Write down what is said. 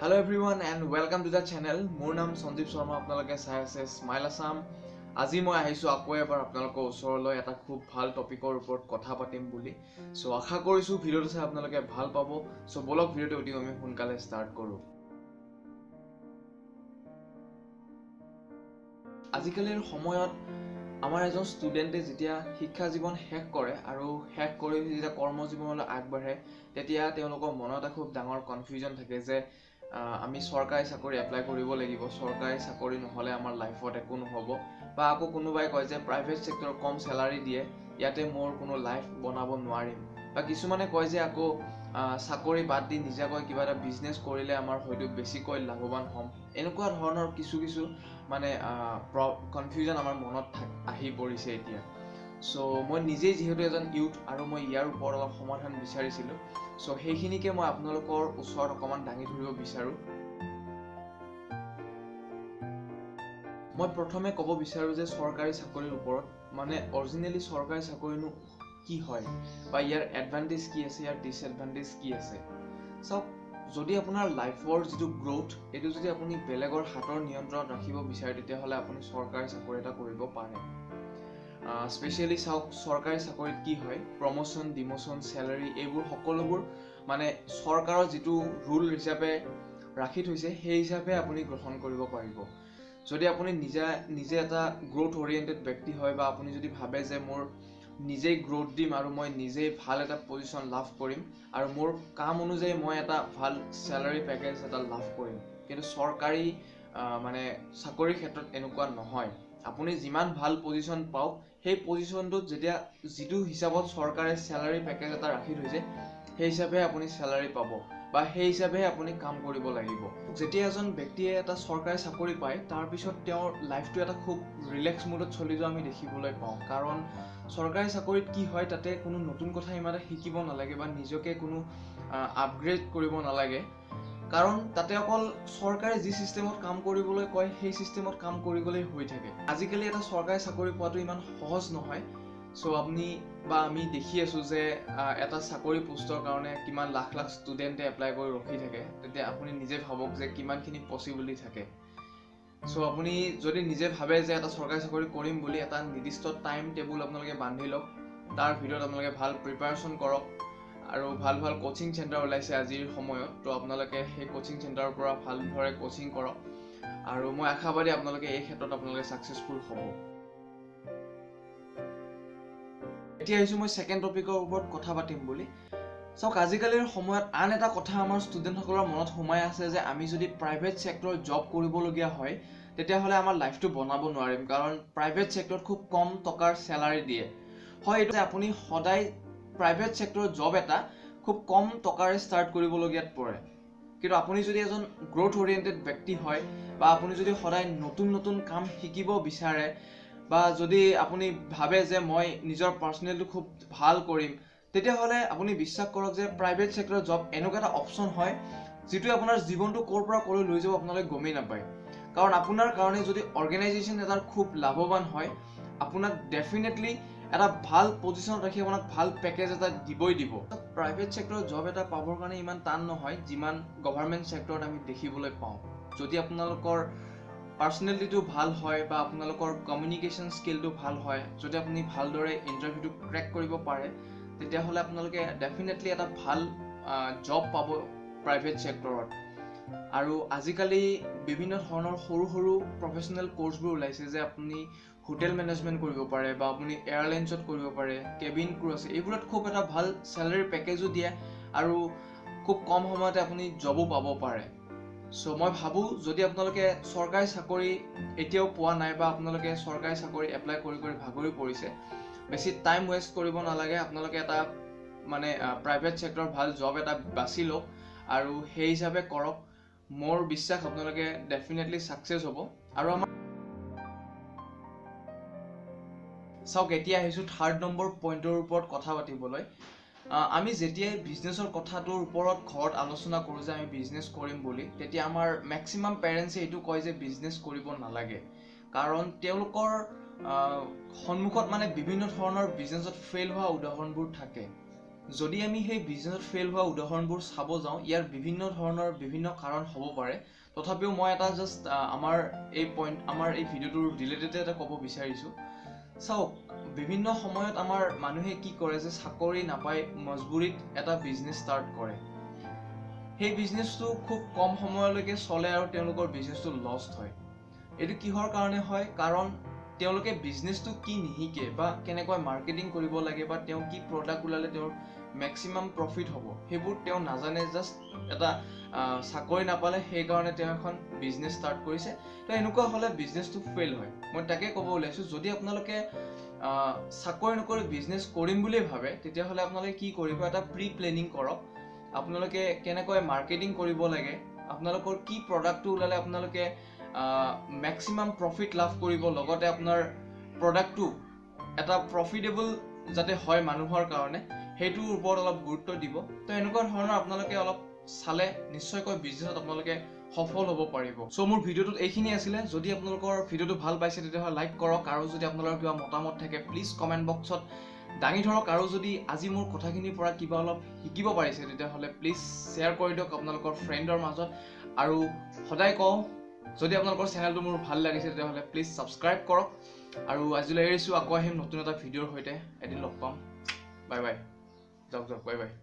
Hello everyone and welcome to the channel. মোৰ নাম সঞ্জীৱ শৰ্মা, আপোনালোকে চাই আছে স্মাইল আছাম। আজি মই আহিছোঁ আকৌ এবাৰ আপোনালোকৰ ওচৰলৈ এটা খুব ভাল টপিকৰ ওপৰত কথা পাতিম বুলি। চ' আশা কৰিছোঁ ভিডিঅ'টো চাই আপোনালোকে ভাল পাব। চ' ব'লক ভিডিঅ'টো অতি আমি সোনকালে ষ্টাৰ্ট কৰোঁ। আজিকালিৰ সময়ত আমাৰ এজন ষ্টুডেণ্টে যেতিয়া শিক্ষা জীৱন শেষ কৰে আৰু শেষ কৰি যেতিয়া কৰ্মজীৱনলৈ আগবাঢ়ে, তেতিয়া তেওঁলোকৰ মনত এটা খুব ডাঙৰ কনফিউজন থাকে যে আমি চৰকাৰী চাকৰি এপ্লাই কৰিব লাগিব, চৰকাৰী চাকৰি নহ'লে আমাৰ লাইফত একো নহ'ব। বা আকৌ কোনোবাই কয় যে প্ৰাইভেট ছেক্টৰত কম চেলাৰী দিয়ে, ইয়াতে মোৰ কোনো লাইফ বনাব নোৱাৰিম। বা কিছুমানে কয় যে আকৌ চাকৰি বাদ দি নিজাকৈ কিবা এটা বিজনেছ কৰিলে আমাৰ হয়তো বেছিকৈ লাভৱান হ'ম। এনেকুৱা ধৰণৰ কিছু কিছু মানে কনফিউজন আমাৰ মনত আহি পৰিছে এতিয়া। চ' মই নিজেই যিহেতু এজন ইউথ আৰু মই ইয়াৰ ওপৰত অলপ সমাধান বিচাৰিছিলোঁ, চ' সেইখিনিকে মই আপোনালোকৰ ওচৰত অকণমান দাঙি ধৰিব বিচাৰোঁ। মই প্ৰথমে ক'ব বিচাৰোঁ যে চৰকাৰী চাকৰিৰ ওপৰত, মানে অৰিজিনেলি চৰকাৰী চাকৰিনো কি হয় বা ইয়াৰ এডভান্টেজ কি আছে, ইয়াৰ ডিছএডভান্টেজ কি আছে। চাওক, যদি আপোনাৰ লাইফৰ যিটো গ্ৰ'থ, এইটো যদি আপুনি বেলেগৰ হাতৰ নিয়ন্ত্ৰণত ৰাখিব বিচাৰে, তেতিয়াহ'লে আপুনি চৰকাৰী চাকৰি এটা কৰিব পাৰে। স্পেচিয়েলি চাওক, চৰকাৰী চাকৰিত কি হয়, প্ৰমোশ্যন, ডিমোশ্যন, চেলাৰী এইবোৰ সকলোবোৰ মানে চৰকাৰৰ যিটো ৰুল হিচাপে ৰাখি থৈছে সেই হিচাপে আপুনি গ্ৰহণ কৰিব পাৰিব। যদি আপুনি নিজে এটা গ্ৰ'থ অৰিয়েণ্টেড ব্যক্তি হয় বা আপুনি যদি ভাবে যে মোৰ নিজেই গ্ৰ'থ দিম আৰু মই নিজেই ভাল এটা পজিশ্যন লাভ কৰিম আৰু মোৰ কাম অনুযায়ী মই এটা ভাল চেলাৰী পেকেজ এটা লাভ কৰিম, কিন্তু চৰকাৰী মানে চাকৰিৰ ক্ষেত্ৰত এনেকুৱা নহয়। আপুনি যিমান ভাল পজিশ্যন পাওক, সেই পজিশ্যনটোত যেতিয়া যিটো হিচাপত চৰকাৰে চেলাৰী পেকেজ এটা ৰাখি থৈছে সেই হিচাপে আপুনি চেলাৰী পাব বা সেই হিচাপে আপুনি কাম কৰিব লাগিব। যেতিয়া এজন ব্যক্তিয়ে এটা চৰকাৰী চাকৰি পায়, তাৰপিছত তেওঁৰ লাইফটো এটা খুব ৰিলেক্স মুডত চলি যোৱা আমি দেখিবলৈ পাওঁ। কাৰণ চৰকাৰী চাকৰিত কি হয়, তাতে কোনো নতুন কথা ইমান এটা শিকিব নালাগে বা নিজকে কোনো আপগ্ৰেড কৰিব নালাগে, কাৰণ তাতে অকল চৰকাৰে যি চিষ্টেমত কাম কৰিবলৈ কয় সেই চিষ্টেমত কাম কৰি গ'লেই হৈ থাকে। আজিকালি এটা চৰকাৰী চাকৰি পোৱাটো ইমান সহজ নহয়। চ' আপুনি বা আমি দেখি আছোঁ যে এটা চাকৰি পোষ্টৰ কাৰণে কিমান লাখ লাখ ষ্টুডেণ্টে এপ্লাই কৰি ৰখি থাকে। তেতিয়া আপুনি নিজে ভাবক যে কিমানখিনি পচিবিলিটি থাকে। চ' আপুনি যদি নিজে ভাবে যে এটা চৰকাৰী চাকৰি কৰিম বুলি, এটা নিৰ্দিষ্ট টাইম টেবুল আপোনালোকে বান্ধি লওক, তাৰ ভিতৰত আপোনালোকে ভাল প্ৰিপাৰেশ্যন কৰক আৰু ভাল ভাল কোচিং চেণ্টাৰ ওলাইছে আজিৰ সময়ত, তো আপোনালোকে সেই কোচিং চেণ্টাৰৰ পৰা ভালদৰে কোচিং কৰক আৰু মই আশাবাদী আপোনালোকে এই ক্ষেত্ৰত আপোনালোকে ছাকচেছফুল হ'ব। এতিয়া আহিছোঁ মই ছেকেণ্ড টপিকৰ ওপৰত কথা পাতিম বুলি। চাওক, আজিকালিৰ সময়ত আন এটা কথা আমাৰ ষ্টুডেণ্টসকলৰ মনত সোমাই আছে যে আমি যদি প্ৰাইভেট ছেক্টৰত জব কৰিবলগীয়া হয় তেতিয়াহ'লে আমাৰ লাইফটো বনাব নোৱাৰিম, কাৰণ প্ৰাইভেট ছেক্টৰত খুব কম টকাৰ চেলাৰী দিয়ে। হয়, এইটো আপুনি সদায় প্ৰাইভেট ছেক্টৰত জব এটা খুব কম টকাৰে ষ্টাৰ্ট কৰিবলগীয়াত পৰে। কিন্তু আপুনি যদি এজন গ্ৰ'থ অৰিয়েণ্টেড ব্যক্তি হয় বা আপুনি যদি সদায় নতুন নতুন কাম শিকিব বিচাৰে বা যদি আপুনি ভাবে যে মই নিজৰ পাৰ্চনেলটো খুব ভাল কৰিম, তেতিয়াহ'লে আপুনি বিশ্বাস কৰক যে প্ৰাইভেট ছেক্টৰত জব এনেকুৱা এটা অপশ্যন হয় যিটোৱে আপোনাৰ জীৱনটো ক'ৰ পৰা ক'লৈ লৈ যাব আপোনালোকে গমেই নাপায়। কাৰণ আপোনাৰ কাৰণে যদি অৰ্গেনাইজেশ্যন এটাৰ খুব লাভৱান হয়, আপোনাক ডেফিনেটলি এটা ভাল পজিশ্যনত ৰাখি আপোনাক ভাল পেকেজ এটা দিবই দিব। প্ৰাইভেট ছেক্টৰত জব এটা পাবৰ কাৰণে ইমান টান নহয় যিমান গভাৰ্মেণ্ট ছেক্টৰত আমি দেখিবলৈ পাওঁ। যদি আপোনালোকৰ পাৰ্চনেলিটিটো ভাল হয় বা আপোনালোকৰ কমিউনিকেশ্যন স্কিলটো ভাল হয়, যদি আপুনি ভালদৰে ইণ্টাৰভিউটো ক্ৰেক কৰিব পাৰে, তেতিয়াহ'লে আপোনালোকে ডেফিনেটলি এটা ভাল জব পাব প্ৰাইভেট ছেক্টৰত। আৰু আজিকালি বিভিন্ন ধৰণৰ সৰু সৰু প্ৰফেচনেল কৰ্চবোৰ ওলাইছে যে আপুনি হোটেল মেনেজমেণ্ট কৰিব পাৰে বা আপুনি এয়াৰলাইন্সত কৰিব পাৰে, কেবিন ক্ৰু আছে, এইবোৰত খুব এটা ভাল চেলাৰী পেকেজো দিয়ে আৰু খুব কম সময়তে আপুনি জবো পাব পাৰে। চ' মই ভাবোঁ যদি আপোনালোকে চৰকাৰী চাকৰি এতিয়াও পোৱা নাই বা আপোনালোকে চৰকাৰী চাকৰি এপ্লাই কৰি কৰি ভাগৰি পৰিছে, বেছি টাইম ৱেষ্ট কৰিব নালাগে। আপোনালোকে এটা মানে প্ৰাইভেট ছেক্টৰ ভাল জব এটা বাছি লওক আৰু সেই হিচাপে কৰক। মোৰ বিশ্বাস আপোনালোকে ডেফিনেটলি ছাকচেছ হ'ব। আৰু আমাৰ চাওক, এতিয়া আহিছোঁ থাৰ্ড নম্বৰ পইণ্টৰ ওপৰত কথা পাতিবলৈ। আমি যেতিয়াই বিজনেছৰ কথাটোৰ ওপৰত ঘৰত আলোচনা কৰোঁ যে আমি বিজনেছ কৰিম বুলি, তেতিয়া আমাৰ মেক্সিমাম পেৰেণ্টছে এইটো কয় যে বিজনেছ কৰিব নালাগে, কাৰণ তেওঁলোকৰ সন্মুখত মানে বিভিন্ন ধৰণৰ বিজনেছত ফেইল হোৱা উদাহৰণবোৰ থাকে। যদি আমি সেই বিজনেছত ফেইল হোৱা উদাহৰণবোৰ চাব যাওঁ, ইয়াৰ বিভিন্ন ধৰণৰ বিভিন্ন কাৰণ হ'ব পাৰে। তথাপিও মই এটা জাষ্ট আমাৰ এই পইণ্ট, আমাৰ এই ভিডিঅ'টোৰ ৰিলেটেড এটা ক'ব বিচাৰিছোঁ। চাওক, বিভিন্ন সময়ত আমাৰ মানুহে কি কৰে যে চাকৰি নাপাই মজবুৰিত এটা বিজনেছ ষ্টাৰ্ট কৰে। সেই বিজনেছটো খুব কম সময়লৈকে চলে আৰু তেওঁলোকৰ বিজনেছটো লষ্ট হয়। এইটো কিহৰ কাৰণে হয়? কাৰণ তেওঁলোকে বিজনেছটো কি নিশিকে বা কেনেকৈ মাৰ্কেটিং কৰিব লাগে বা তেওঁ কি প্ৰডাক্ট ওলালে তেওঁৰ মেক্সিমাম প্ৰফিট হ'ব, সেইবোৰ তেওঁ নাজানে। জাষ্ট এটা চাকৰি নাপালে সেইকাৰণে তেওঁ এখন বিজনেছ ষ্টাৰ্ট কৰিছে। তো এনেকুৱা হ'লে বিজনেছটো ফেইল হয়। মই তাকে ক'ব ওলাইছোঁ, যদি আপোনালোকে চাকৰি নকৰি বিজনেছ কৰিম বুলিয়ে ভাবে, তেতিয়াহ'লে আপোনালোকে কি কৰিব, এটা প্ৰি প্লেনিং কৰক। আপোনালোকে কেনেকৈ মাৰ্কেটিং কৰিব লাগে, আপোনালোকৰ কি প্ৰডাক্টটো ওলালে আপোনালোকে মেক্সিমাম প্ৰফিট লাভ কৰিব, লগতে আপোনাৰ প্ৰডাক্টটো এটা প্ৰফিটেবল যাতে হয় মানুহৰ কাৰণে, সেইটোৰ ওপৰত অলপ গুৰুত্ব দিব। তো এনেকুৱা ধৰণৰ আপোনালোকে অলপ চালে নিশ্চয়কৈ বিজনেছত আপোনালোকে সফল হ'ব পাৰিব। চ' মোৰ ভিডিঅ'টোত এইখিনি আছিলে। যদি আপোনালোকৰ ভিডিঅ'টো ভাল পাইছে তেতিয়াহ'লে লাইক কৰক, আৰু যদি আপোনালোকৰ কিবা মতামত থাকে প্লিজ কমেণ্ট বক্সত দাঙি ধৰক। আৰু যদি আজি মোৰ কথাখিনিৰ পৰা কিবা অলপ শিকিব পাৰিছে তেতিয়াহ'লে প্লিজ শ্বেয়াৰ কৰি দিয়ক আপোনালোকৰ ফ্ৰেণ্ডৰ মাজত। আৰু সদায় কওঁ, যদি আপোনালোকৰ চেনেলটো মোৰ ভাল লাগিছে তেতিয়াহ'লে প্লিজ ছাবস্ক্ৰাইব কৰক। আৰু আজিলৈ এৰিছোঁ, আকৌ আহিম নতুন এটা ভিডিঅ'ৰ সৈতে, এদিন লগ পাম। বাই বাই, যাওক যাওক, বাই বাই।